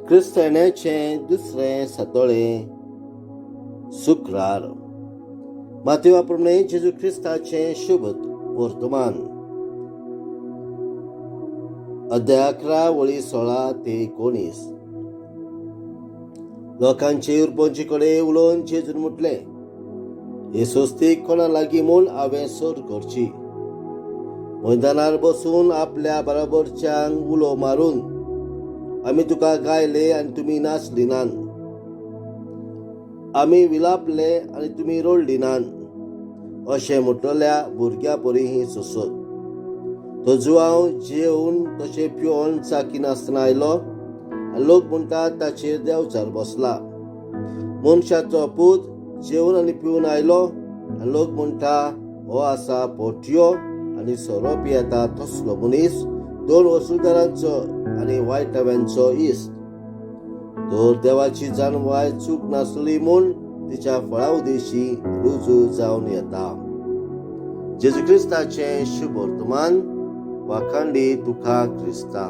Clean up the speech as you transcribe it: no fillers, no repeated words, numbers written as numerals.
क्रिस्ताण्याचें दुसरें सातोळें, शुक्रार. मातेवा प्रमाणे जेजू क्रिस्ताचें शुभ वर्तमान, अध्याय 11, वळी 16 ते 19. लोकांचे उरपोंचे कडेन उलोवन जेजून म्हटलें, हे सोस्तीक कोणा लागीं म्हूण हांवें सर करची? मैदानार बसून आपल्या बरोबरच्यांक उलो मारून, आमी तुका गायले आनी तुमी नाचली नात, आमी विलापले आनी तुमी रडली नात, अशें म्हटलेल्या भुरग्या परी ही सोसत. तो जुवांव जेवन तशें पिवन चाकी नासतना आयलो आनी लोक म्हणटात, ताचेर देंवचार बसला. मनशाचो पूत जेवन आनी पिवन आयलो आनी लोक म्हणटा, हो आसा पोटयो आनी सोरो पियेता तसलो मनीस, दोन वसुलदारांचो आनी वायटाव्यांचो इश्ट. तर देवाची जाणवाय चूक नासली म्हूण तिच्या फळा उदेशी रुजू जावन येता. जेजू क्रिस्ताचें शुभ वर्तमान. वाखांडी तुका क्रिस्ता.